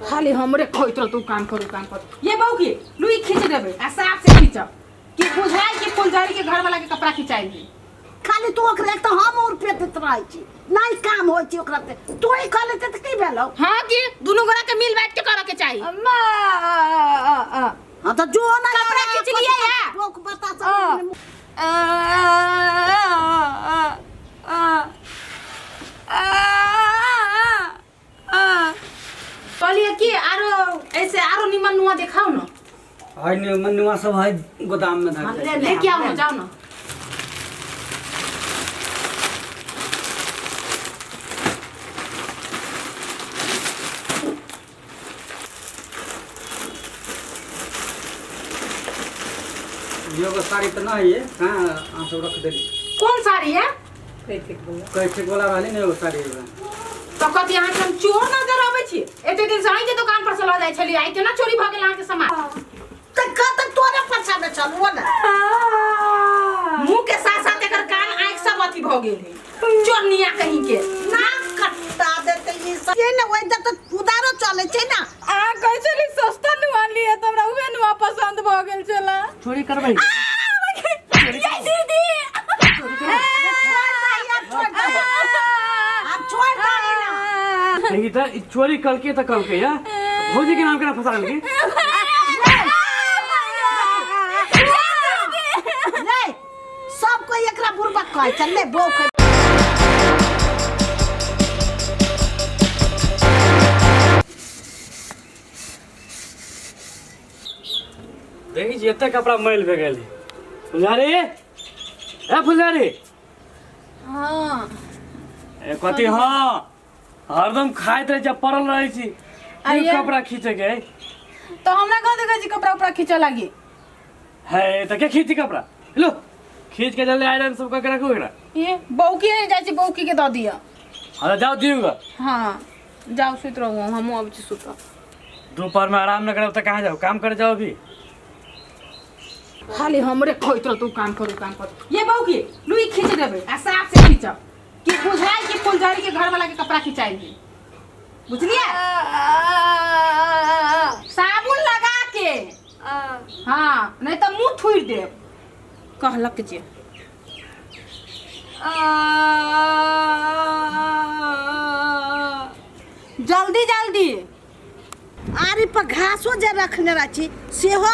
खाली हमरे कहैत रहतौ काम करू काम करू। ये बहू की लुई खींच देबै आ साफ से खींचब कि बुझाइ कि फुलझड़ी के घर वाला के कपड़ा खिंचाइ है। खाली तू ओकरा एक तऽ हम और पे दैत रहै छी, नहि काम होइ छै ओकरा से। तू ही खा लेते तऽ की भेलौ? हाँ कि दुनू गोरा के मिल बैठ के करे के चाही। अम्मा हाँ तऽ जो ना कपड़ा खींच लियै या? बोक बता सब। आ आ आ आ कहलिए कि आरो ऐसे आरो निमन नुआ देखाओ न। है निमन नुआ सब है गोदाम में धर ले लेके आओ न, जाओ न। एगो साड़ी तऽ नहि है, कहाँ अहाँ सब रख देली? कोन साड़ी है? कैठिक वाला रहली ने एगो साड़ी एगो। तो कथी अहाँ के हम चोर नजर अबै छी? एते दिन से अहीं के दुकान पर से लऽ जाइ छलियै, आइ केना चोरी भऽ गेल अहाँ के सामान? तऽ कत तोरे पछा में चलू ने। मुंह के साथ साथ एकर कान आँखि सब अथी भऽ गेल है, चोरनिया कहीं के। नाक कट्टा देते ई सब। ये ने ओइ जब तऽ उदारो चलै छै ना। अहाँ कहै छली सस्ता नुआ लिअ तऽ हमरा उहे नुआ पसन्द भऽ गेल छला। चोरी करबै? ये दीदी आब छोड़ दही ना। देखी तऽ ई चोरी कलके तऽ कलके या भौजी के नाम केना फंसा देलकै? रे सब कोई एकरा बुरबक कहै छै ले बो। देखै छी एते कपड़ा मैल भए गेल। फुलझारी, ए फुलझारी। हाँ। ए कथी? हाँ, हरदम खाइत रहै छै, पड़ल रहै छी। आइए। कपड़ा खींचे के तऽ हमरा कहाँ देखै छी कपड़ा उपड़ा खींचऽ लागी? है तऽ के खींची कपड़ा? लो खींच के जल्दी आयरन सब करके रखू एकरा। ये बौकी नहीं जाइ छी, बौकी के दऽ दिअ। हाँ तऽ जाओ दियौ। हाँ जाउ, सुति रहू, हमहूँ अबै छी सुतऽ। दोपहर में आराम न करब तऽ कहाँ जाओ काम करे जाओ अभी? खाली हमरे कहैत रहतौ काम करू काम करू। ये बहू की लुई खींच देबै आ साफ से खींचब कि बुझाइ कि फुलझड़ी के घर वाला के कपड़ा खिंचाइ है, बुझलियै? साबुन लगा के, हाँ, नहीं तऽ मुंह थुरि देब। कहलक जे जल्दी जल्दी। आरी पर घासो जे रखने रहै छी सेहो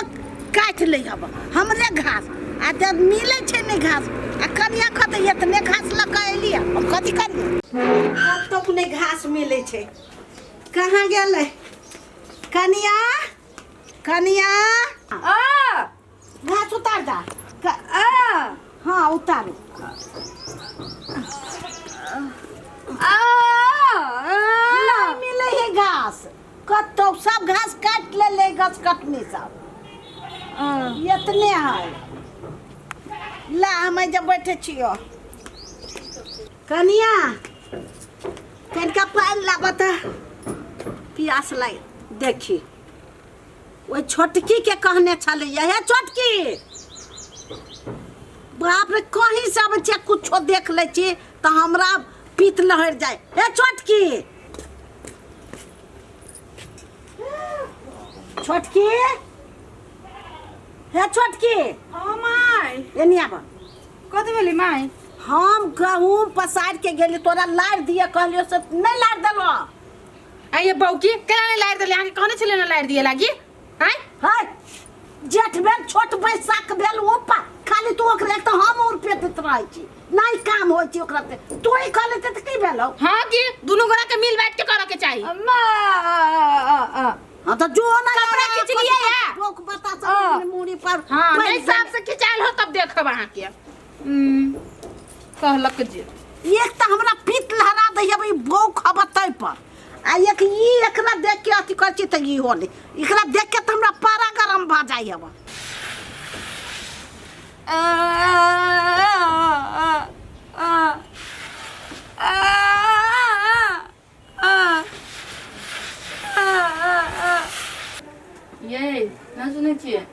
काटि लै हब हमरे घास, आ जब मिलै छै नहि घास आ कनिया कहतै एतने घास लऽ कऽ एलियै, हम कथी करियै? कतहु नहि घास मिलै छै। कहाँ गेलै कनिया? कनिया, आ घास उतार दा। आ हाँ उतारू। आ नहि मिलै है घास कतहु, सब घास काटि लेलै घास कटनी सब, एतने है। ला हम जे बैठे छियो। कनिया, कनिका पानि लाबऽ तऽ पियास लागि। देखी ओहि छोटकी के कहने छलैया, हे छोटकी, बाप रे, कहीं से अबै छियै कुछो देख लै छी तऽ हमरा पीत लहरि जाय। हे छोटकी, छोटकी, हे छोटकी। हाँ माय। एनी आब। कथी भेलै माय? हम गहूम पसारि के गेली, तोरा लारि दिअ कहलियो से नहि लारि देलहो। आ ये बौकी केना नहि लारि देले? अहाँके कहने छलियै ने लारि दिए लागी? आँय है जेठ भेल छोट बैसाख भेल ऊपर, खाली तू ओकरा एक तऽ हम और पे दैत रहै छी, नहि काम होइ छै ओकरा से। तू ही खा लेते तऽ की भेलौ? हाँ कि दुनू गोरा के मिल बैठ के करे के चाही। अम्मा हाँ तऽ जो ना कपड़ा खींच लियै या? बोक बता सब मूड़ी पर। हाँ पानि नहीं साफ से खिंचायल हो तब देखब अहाँके। कहलक जे एक तऽ हमरा पीत लहरा दै हब ई बौक हब तै पर, आ एक ई एकरा देख के अथी करै छी तऽ ई होले, एकरा देख के तऽ हमरा पारा गरम भऽ जाइ हब। आ आ आ आ आ ये ना सुनै छियै?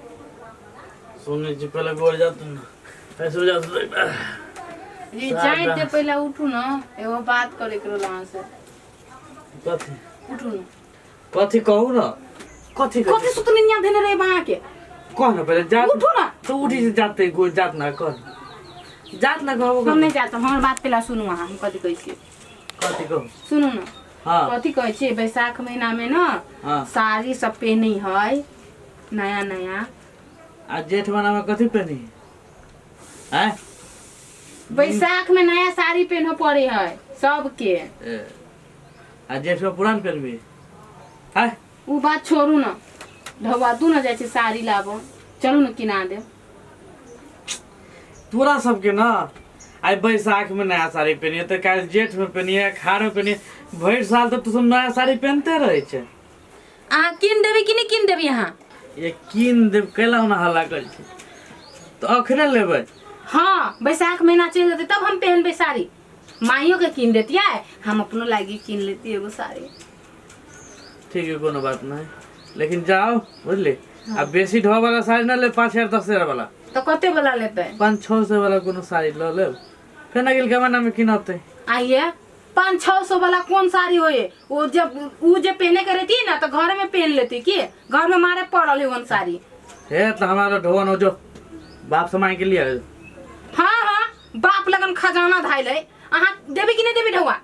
सुनै छी, पहिले गोर जात ने ऐसे जात। जी जाए ते पहिले उठू न, एगो बात करे के रहल अहाँ से। कथी? उठू न। कथी कहू न कथी कहै कथी सुतनिया धेने रहे अहाँ के कह न पहिले जात उठू ना। तो उठी से जाते गो जात ना कह जात ना कहबो हम नहीं जात हमर बात पहला सुनू अहाँ हम कथी कहै छियै कथी कहू सुनू ना हाँ कथी कहै छियै बैसाख महीना में ना हाँ साड़ी सब पहनै है नया नया आ जेठ महीना में कथी पहनी आय बैसाख में नया साड़ी पहनऽ पड़े है सबके ए, आ जेठ में पुरान पहनबी आय उ बात छोड़ू ना ढौआ तू ना जाइ छै साड़ी लाबो चलू ना किना देब तोरा सबके ना आइ बैसाख में नया साड़ी पहनिए तऽ काल्हि जेठ में पहनिए अखाड़ में पहनिए भरि साल तऽ तू सब नया साड़ी पहनते रहै छै अहाँ कीन देबै कि नहि कीन देबै अहाँ ये कीन देब कैला ओना हल्ला करै छै तऽ अखने लेबै हाँ बैसाख महीना चलि जेतै तब हम पहनबै साड़ी माइयो के कीन देतियै हम अपनो लागी कीन लेती एगो साड़ी ठीक है कोनो बात नहीं लेकिन जाओ बुझली आ बेसी ढो वाला साड़ी ना ले 5,000 10,000 वाला तऽ कते वाला लेतै 500-600 वाला कोनो साड़ी लऽ लेब फेर अगिल जमाना में किनतै आइए 500-600 वाला कौन साड़ी होए वो जब उ जे पहने के रहती ना तो घर में पहन लेती की घर में मारे पड़ल है वन साड़ी हे तो हमारा ढोवन हो जो बाप से मांग के लिए हाँ हाँ बाप लगन खजाना धाइल है अहाँ देबी कि नहीं देबी ढौआ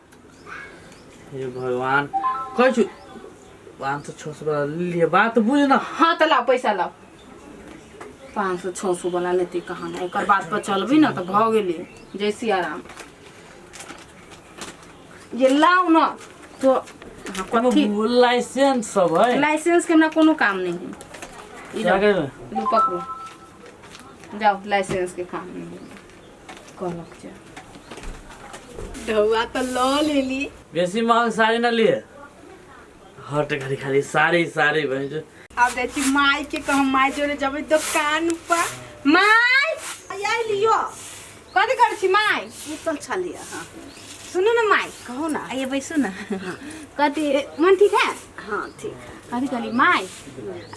हे भगवान कहै छु 500-600 वाला लिए बात बुझ ना हाँ तो लाओ पैसा लाओ 500-600 वाला लेती कहाँ ना एक बात पर चलबी ना तो भऽ गेली जय सियाराम ये लाओ ना तो अहाँ कथी लाइसेंस सब है लाइसेंस के हमरा कोनो काम नहीं है ई क्या लाओ, करबै? लू पकड़ू जाओ लाइसेंस के काम नहीं है कहलक जा ढौआ तो लऽ लेली बेसी महंग साड़ी ना लिए हट घड़ी खाली साड़ी साड़ी बहन जो आब जाइ छी माय के कहम माय जोरे जेबै दोकान पर माय आइ लियो कथी करै छी माय सुतल छलियै हँ सुनू ने माय कहू ना आइए बैसू ना कथी मन ठीक है हाँ ठीक है कथी कहली माय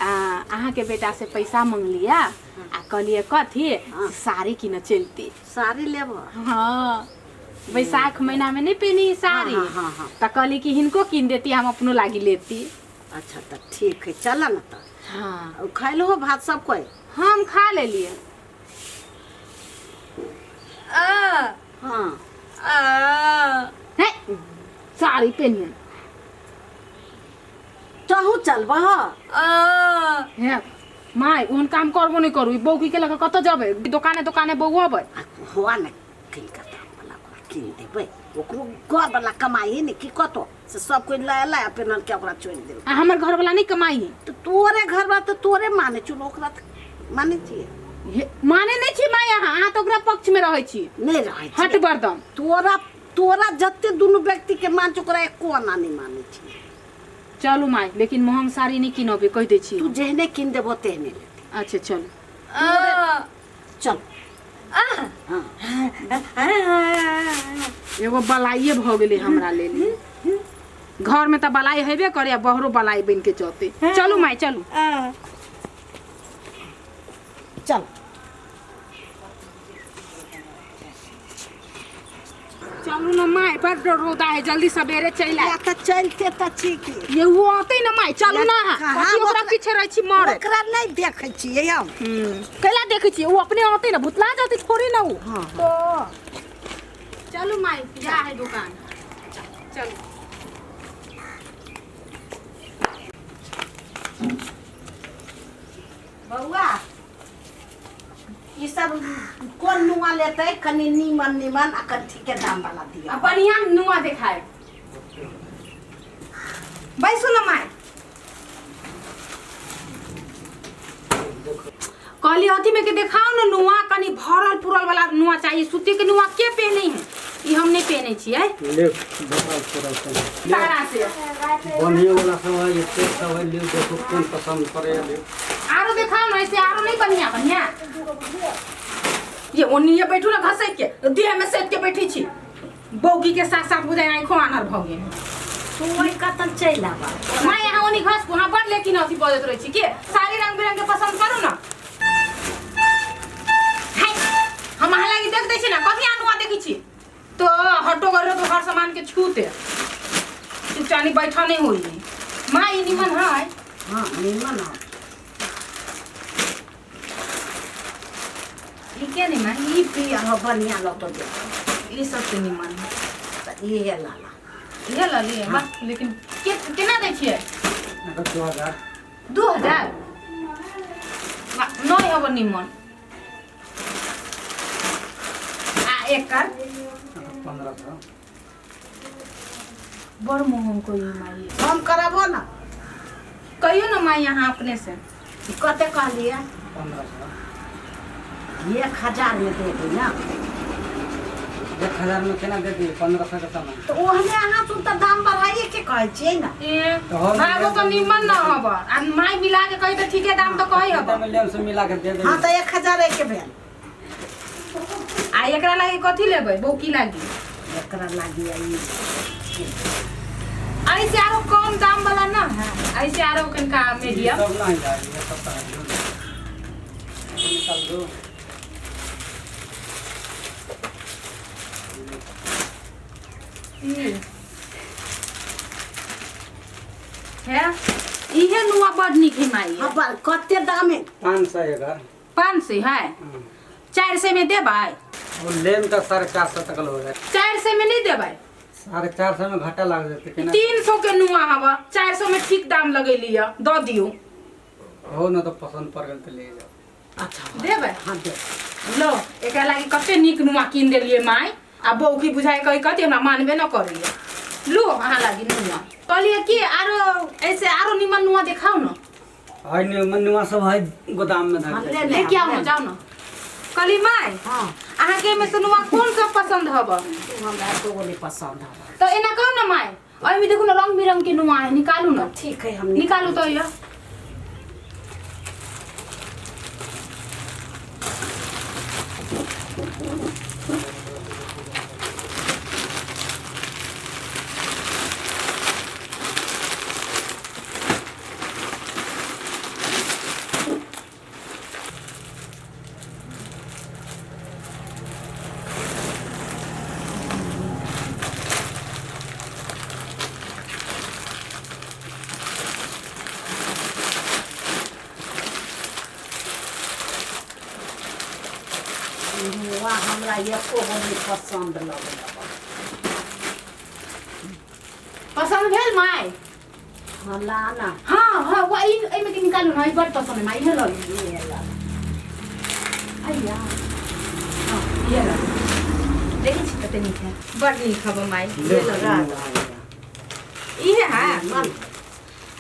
अहाँके बेटा से पैसा मंगलियै आ कहलियै कथी साड़ी किन चलती साड़ी लेबो हाँ बैसाख महीना में नहीं पहनी साड़ी हाँ, हाँ, हाँ। तऽ कहली कि हिनको कीन देती हम अपनो लागी लेती अच्छा तऽ ठीक है चल ना तऽ हाँ खाइ हो भात सब कोई हम खा लेलियै आ हाँ आ हे साड़ी पहनिए तहूँ चलबह आ हे माय ओहन काम करबो नहि करू ई बौकी के लऽ कऽ कतऽ जेबै दोकाने दोकाने बौअबै आ हुआ ने कीन कऽ दाम वाला ओकरा कीन देबै ओकरो घर वाला कमाई ने की कतो से सब कोई लाय लाय पेनल के ओकरा छोड़ि देल आ हमर घरवाला नहि कमाई है तऽ तोरे घर वाला तऽ तोरे माने छौ ओकरा तऽ माने छियै हे, माने नहि छी माय अहाँ अहाँ तऽ ओकरा पक्ष मे रहै छी नहि रहै हट छियै बरदम तोरा तोरा जते दुनू व्यक्ति के मान छौ ओकरा एको आना नहि माने छियै चलू माय लेकिन महंग साड़ी नहि किनबै कहि दै छी तू जेहने कीन देबो तेहने लेतै अच्छा चलू चल एगो बलाइए भऽ गेलै हमरा लेल घर में तऽ बलाई हेबे करे आ बहरो बलाई बनि के चलते चलू माय चलू चल चलू ना माय बड़ रौदा है जल्दी सवेरे चलि आयब। या तऽ चलते तऽ छी की ये वो औतै ना माय चलू ना अहाँ कहाँ कथी ओकरा ओकरा- पीछे रहै छी मरे ओकरा नहि देखै छियै हम कैला देखै छियै ओ अपने औतै ना भुतला जेतै थोड़े ना ओ हाँ। तो चलू माय जा है दुकान चलू बौआ ई सब कोन नुआ लेतै कनि नीमन नीमन आ कनि ठीके दाम वाला दिअ आ बढ़िया नुआ देखाय बैसू ना माय कहली अथी में के देखाओ ना नुआ कनि भरल पुरल वाला नुआ चाहिए सूती के नुआ के पहने है ई हम नहीं पहने छियै ले बताओ थोड़ा सा तारा से बढ़िया वाला सब है ये सेट सब है ले देखो कौन पसंद पड़े ले आरो देखाओ ना ऐसे आरो नहीं बढ़िया बढ़िया ये ओनिये बैठू ना घसैक के देह में सैत के बैठी छी बौगी के साथ साथ बुझाय आँखो आनर भऽ गेल तू ओहि कतन चलि आबऽ माँ यहाँ ओनी घस वहाँ बड़ लेकिन अथी बजैत रहै छी के साड़ी रंग बिरंग के पसंद करू ना हाय, हम अहाँ लागी देख दै छी ना कथी अनुआ देखै छी तो हटो कर तो हर सामान के छूते चुपचानी बैठा नहीं होई माँ ई निमन है। हाँ निमन है। ई के निमन? ई पियर हो बढ़िया लगतो देख। ई सबसे निमन है। तऽ इहे लाला। इहे लऽ लिए बा, लेकिन के केना दै छियै? एकर 2000। 2000 नहीं हब निमन। आ एकर एकर 1500। बड़ महंग कोई माई। हम करबो ना। कहियो ना माई यहाँ अपने से। ई कते कहलियै? 1500। 1000 में दे दी ना। 1000 में केना दे दिए? 1500 के सामान। तऽ ओहने अहाँ सुन तऽ दाम बढ़ाइए के कहै छियै ना। ए तऽ हम भागो तो निमन ना हब, आ माई मिला के कही तऽ ठीके दाम तऽ कही हब। में लेम से मिला के दे दे। हाँ तऽ 1000 के भेल। आ एकरा लागी कथी लेबै? बौकी लागी। एकरा लागी ई ऐसे आरो कम दाम वाला ना है, ऐसे आरो कनका मीडियम। सब नहीं जाए, ये सब तो है। निकाल दो। है इहे नुआ बड़ नीक है माई। हाँ बड़ कते दाम है? 500 एकर। 500 है? 400 में देबै? और लेम तो 450 तक हो जाए। 400 में नहीं देबै? 450 में घाटा लाग जेतै केना? 300 के नुआ हवा, 400 में ठीक दाम लगेली है, दऽ दियौ। हो न तो पसंद पड़ गेल तऽ ले जाओ। अच्छा देबै? हाँ दे। लो एकरा लागी कते नीक नुआ कीन देलियै माई, आ बौकी बुझाइ कही कथी हमरा मानबे न करैया। लो अहाँ लागी नुआ। कहलियै कि आरो ऐसे आरो निमन नुआ देखाउ न। है निमन नुआ सब है गोदाम में धर हाँ, के। ले ले। लेके आउ न, जाउ न। कहली माई हाँ अहाँके एहिमे से नुआ कोन सब पसंद हब? तू हमरा एको गो नहीं पसंद हब। तऽ एना कहू न माई, एहिमे देखू न रंग बिरंग के नुआ है, निकालू न। ठीक है हम निकालू तऽ यऽ। नुआ हमरा एको गो नहीं पसंद लगल। पसंद भेल माई? हाँ ला ना। हाँ हाँ वो एहिमे के निकालू न, ई बड़ पसंद है माई, इहे लऽ लिअ। इहे ला। अय्या हाँ इहे लऽ लिअ। देखै छी कते नीक है, बड़ नीक हब माई। ले ला ला। इहे है।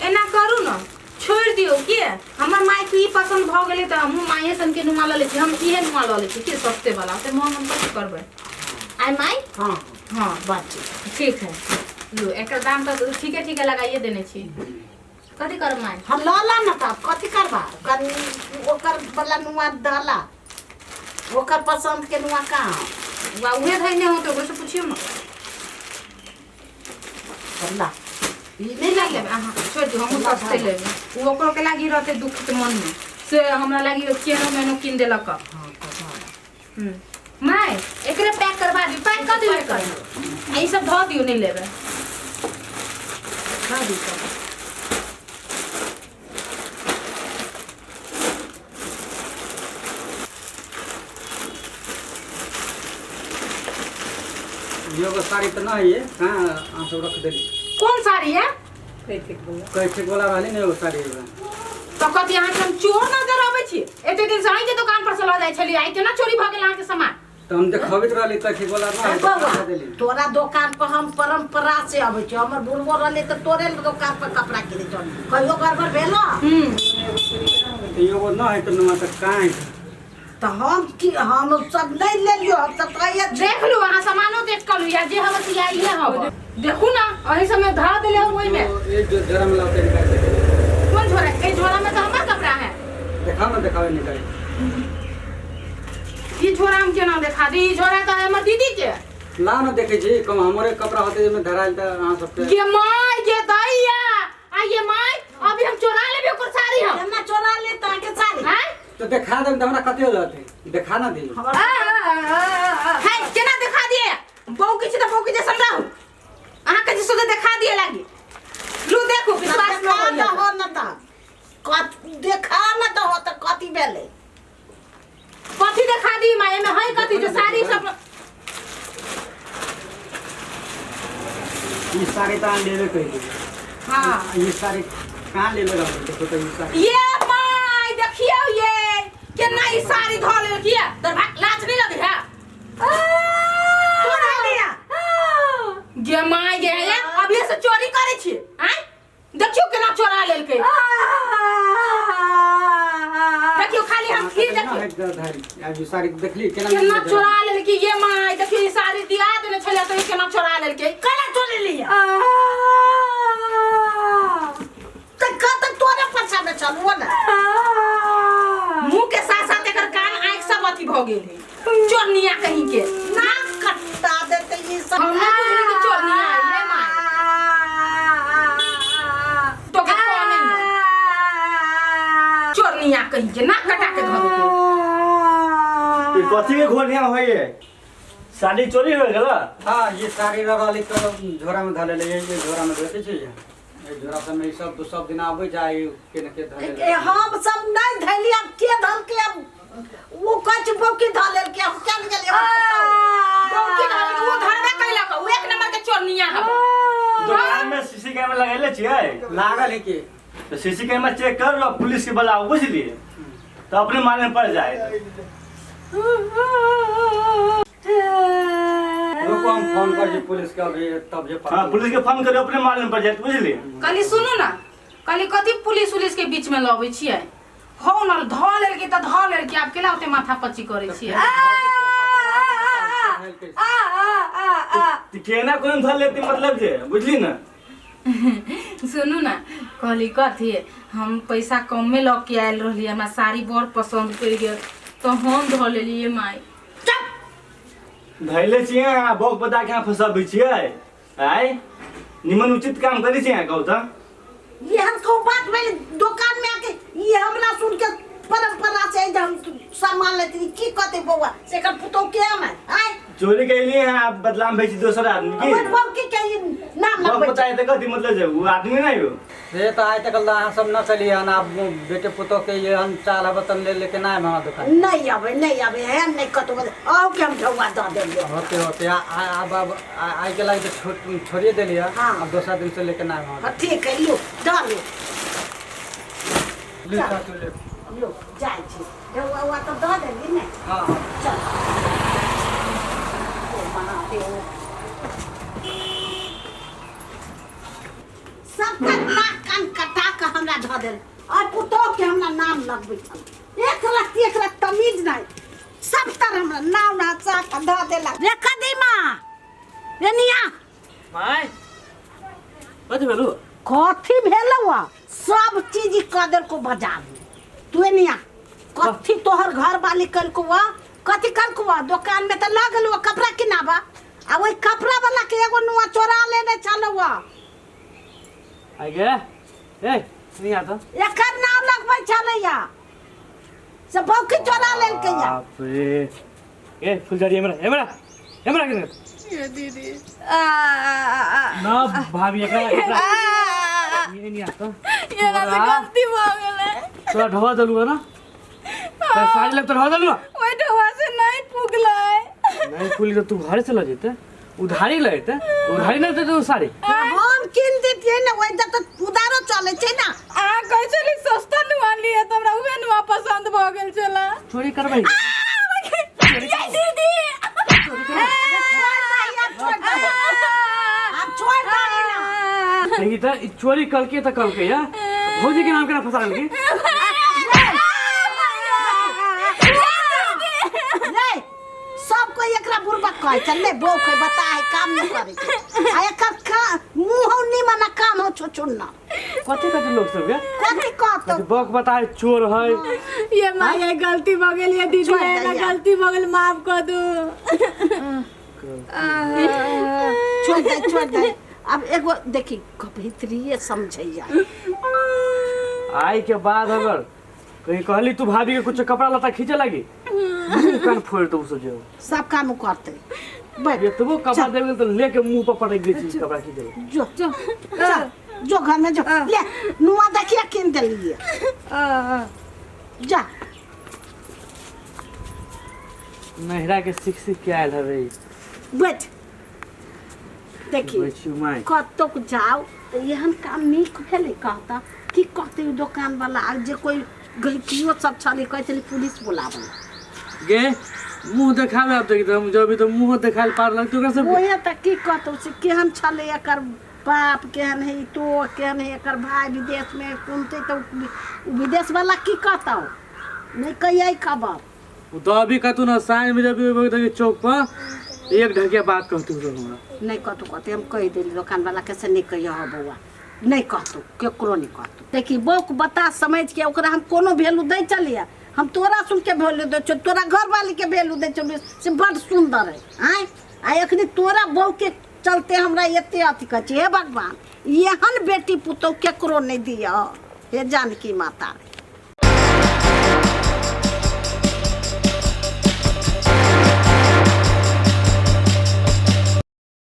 एना करू न, छोड़ि दियौ के हमर माई के ई पसंद भऽ गेलै तऽ हमहूँ माइए सनके नुआ लऽ लै छी। हम इहे नुआ लऽ लै छी के सस्ते वाला, ओते महग हम कथी करबै। आइ माई? हाँ हाँ बच ठीक है। लू एकर दाम तऽ ठीके ठीके लगाइए देने छी। कथी करब माई? हाँ लऽ ला न तब कथी करबा? ओकर वाला नुआ दला, ओकर पसंद के नुआ कहाँ? वा उहे धैने हो तऽ ओकरो से पुछियौ न। ला ई नहीं नहीं लेबै अहाँ, छोड़ि दियौ, हमहूँ सस्ते लेबै। ओ ओकरो के लागी रहतै दुखित मनमे, से हमरा लागी केनो मेनो कीन देलक। हाँ तऽ माई एकरे पैक करवा दियौ, पैक कऽ दियौ एकर, आ ई सब धऽ दियौ, नहीं लेबै, धऽ दियौ सब। एगो साड़ी तऽ नहीं है, कहाँ अहाँ सब रख देली? कोन साड़ी है? कैठिक वाला रहली ने एगो साड़ी एगो। तऽ कथी अहाँके हम चोर नजर अबै छी? एते दिन से अहींके दोकान पर से लऽ जाइ छलियै, आइ केना चोरी भऽ गेल अहाँके सामान? तऽ हम देखबैत रहली कैठिक वाला ना है, बौआ, तऽ देली। तोरा दोकान पर हम परंपरा से अबै छी, हमर बुढ़बो रहले तऽ तोरे दोकान पर कपड़ा किनै छौ, कहियो गड़बड़ भेलो? तऽ एगो न है तऽ नुआ तऽ कहाँ है? तऽ हम की हम सब नहीं लेलियो, हम सब तऽ देख लू अहाँ सामानो देख कऽ लू, या जे हब से या इहे हब। देखू ना एहि सबमे धरा देले हन ओहिमे। ये जो झोरा में लाते निकाल दे। कोन झोरा? ए झोरा में तो हमर कपड़ा है। देखा ना, देखावे निकाल। ई झोरा हम केना देखा दी? ई झोरा तऽ हमर दीदी के। ला ना देखे छी, कम हमरे कपड़ा होते जे में धराइल त अहाँ सबके। ये माय ये दैया, आ ये माय अभी हम चोरा लेबे ओकर साड़ी हम। केना चोरा ले त के साड़ी? हैं? तो देखा देम त हमरा कते रहते, देखा ना दी। है केना देखा दिए? बहू की छी त बहू की जैसन रहू, अहाँ के जे सोचे देखा दिए लागी। लू देखू विश्वास देखा लगैया। दहो न त कत देखा न दहो त कथी भेलै। कथी देखा दी माय, एमे है कथी जे साड़ी सब? ई साड़ी तऽ अहाँ लेबे कैली। हाँ। ई साड़ी कहाँ लेले रहली? देखो तऽ ई साड़ी। ये my, देखियो ये केना ई साड़ी धो लेलकिया। तोर भाग लाज नहीं लगे है? तू धलिया? गे my गे, ये अभी से चोरी करे छी आय? देखियो केना चोरा लेलकै। देखियो खाली हम की देखियो। आब ई साड़ी देखली केना? केना चोरा लेलकै। ये my, देखियो, ई साड़ी दिया देने छलै तऽ ई केना चोरा लेलकै। केना चोरी लिया त कत तोरे पछा में चलू ने। मुंह के साथ साथ एकर कान आंख सब अथी भऽ गेल है। चोरनिया कहीं के। नाक कट्टा देते ई सब। हम नहीं बुझली कि चोरनिया है। ये my, तो के कौन नहीं है चोरनिया कहीं के, नाक कटा के धऽ देतै। ई कथी के घोनिया होइए? साड़ी चोरी हो गेल? हाँ, ये साड़ी रहली तऽ झोरा में धऽ लेले। ये झोरा में देखै छी, ये झोरा सब में ई सब तो सब दिन आबै जाइ के न के धऽ ए, हम सब नहीं धैली। अब के धलके? अब वो कच बौकी धऽ लेलके, हम चल गेलियै। बौकी धऽ, ओ धरबे कैलक, ओ एक नंबर के चोरनिया हब। दुकान में सीसी कैमरा लगेले छियै? लागल है कि। तो सीसी कैमरा चेक कर लो, पुलिस के बुलाओ, बुझलिए? तो अपने मालूम पड़ जाए। रुको, हम फोन कर छी पुलिस के अभी तब जे पता। हाँ, पुलिस के फोन करियो, अपने मालूम पड़ जाए, बुझलिए? कहली सुनू ना, कहली कथी पुलिस उलिस के बीच में लबै छियै? हौ न, धऽ लेलकै तऽ धऽ लेलकै, आब केना ओते माथा पच्ची करै छियै? तऽ केना कोन धर लेती, मतलब जे बुझली ने। सुनू ना, कहली कथी, हम पैसा कमे लऽ के आयल रहली, हमरा साड़ी बड़ पसन्द पड़ि गेल तऽ हम धऽ लेलियै माय। धैले छियै अहाँ, बौक बता के अहाँ फंसबै छियै? आय निमन उचित काम करै छियै अहाँ, कहू तऽ। एहन को बात भेल? दुकान में आके ये हमरा सुन के परंपरा से जे हम सामान लेती, की कहते बौआ से एकर पुतोह के हम है आय? चोरी कैलिए हैं आप, बदनाम भेजी दोसर आदमी की। अपन बौ के के ई नाम बौक लगबै छै? बताए तऽ कथी मतलब जे ओ आदमी नहीं हो। से तऽ आइ तक अहाँ सब न चलिए हन। आब बेटे पुतोह के ये हम चाल हब तन ले लेके ना आयब हमरा दुकान। नहीं आवे, नहीं आवे है, नहीं कतौ आओ के हम ढौआ दऽ देलियो। होते होते आब आब आइ के लागि तऽ छोड़िए देलियै। हाँ। आब दोसर दिन से लेके ना आयब हमरा। हाँ, ठीक है, लो दऽ लो। लू चाचू, ले। लो, जाइ छी, ढौआ उआ तऽ दऽ देली ने? हाँ हाँ। चल। ओ महादेव, सबका नाक कान कटा के हमरा धऽ देल और पुतोह के हमरा नाम लगबै छल। एक रत्ती एकरा तमीज नहीं, सब तर हमरा नाम नचा के धऽ देलक। रे कदीमा, रे निया। My, कथी भेलू? कथी भेलौ? सब चीज कऽ देलको बाजार में। तू निया, कथी तोहर घर वाली कलको वा? कथी कलको वा? दुकान में तऽ लऽ गेलौ कपड़ा किनाबा आ ओहि कपड़ा वाला के एगो नुआ चोरा लेने छलौ। आ गे, ए नहीं आता। एकर नाम लगबै छलैया से बौकी चोरा लेलकैया। बाप रे! ए फुलझड़ी, हमरा हमरा हमरा के ये दीदी ना भाभी, एकरा एकरा ये नहीं आता। ये ना से गलती भऽ गेलै। तोरा ढोआ देलू है ना? तोरा साड़ी लग तो ढोआ देलू? ओहि ढोआ से नहीं पुगलै। नहीं खुली तो तू घरे चला जेते, उधारी लेते, उधारी नहीं देते तू साड़ी? हम कीन देतियै ने, ओहि जब तऽ उधारो चलै छै ने। अहाँ कहै छली सस्ता नुआ लिअ तऽ हमरा उहे नुआ पसन्द भऽ गेल छलै। चोरी करबै? ये दीदी। आब छोड़ दही ना। देखी तऽ ई चोरी कलके तऽ कलके या भौजी के नाम केना फंसा लेलकी? रे, सब कोई एकरा बुरबक कहै छै ने, बौक है, बता है, काम नहि करै छै आ एकर का मुँह हौ निमन आ काम हौ छुछुन्ना। कथी कथी लोग सब के कथी कहतौ? बक बताए चोर है। ये माँ, ये गलती भऽ गेल ये दीदी। छोड़ ये दही। गलती भऽ गेल, माफ कऽ दू। छोड़ दे, छोड़ दे। अब एगो देखी भीतरिये समझैया। आई के बाद अगर कहीं कहली तू भाभी के कुछ कपड़ा लत्ता खींचे लगी, मुंह कान फोड़ दो सोचे। सब काम करते बैठ। एतबो कपड़ा देबे तो लेके मुंह पर पटक दै छी कपड़ा खींचे। जो, चल। जो घर में जो ले नुआ देखिए किन देलिए जा नहिरा के सीख सीख के आयल हवे ई। बैठ देखी बैठियो माय कतौ जाओ तऽ एहन काम नीक भेलै कहता की कहतै ओ दोकान वाला आ जे कोइ गहिकियो सब छलै कहै छलै पुलिस बोलाबऽ गे मुंह देखाबे आब देख हम जब भी तो मुंह देखाल पार लगतौ ओकरा सब ओहे तऽ की कहतौ से केहन छलै एकर बाप केहन है तो केहन है एकर भाय विदेशमे सुनतै तऽ ओ विदेश वाला की कहतौ नहि कहियै खबर ओ तो अभी कहतू ना साँझ में जब भी देखी चौक पर एक ढकिया बात कहतू तो हमरा नहि कहतौ कहतै हम कहि देली दोकानवलाके से नहि कहियै हँ बौआ नहि कहतौ केकरो नहि कहतौ देखी बौक बता समझि के ओकरा हम कोनो वैल्यू दै छलियै हम तोरा सुन के वैल्यू दै छियौ तोरा घरवालीके वैल्यू दै छियौ से बड्ड सुन्दर है आँय आ एखनी तोरा बौके चलते हमरा एते अथी कहै छी हे भगवान एहन बेटी पुतहु केकरो नहि दिअ हे जानकी माता।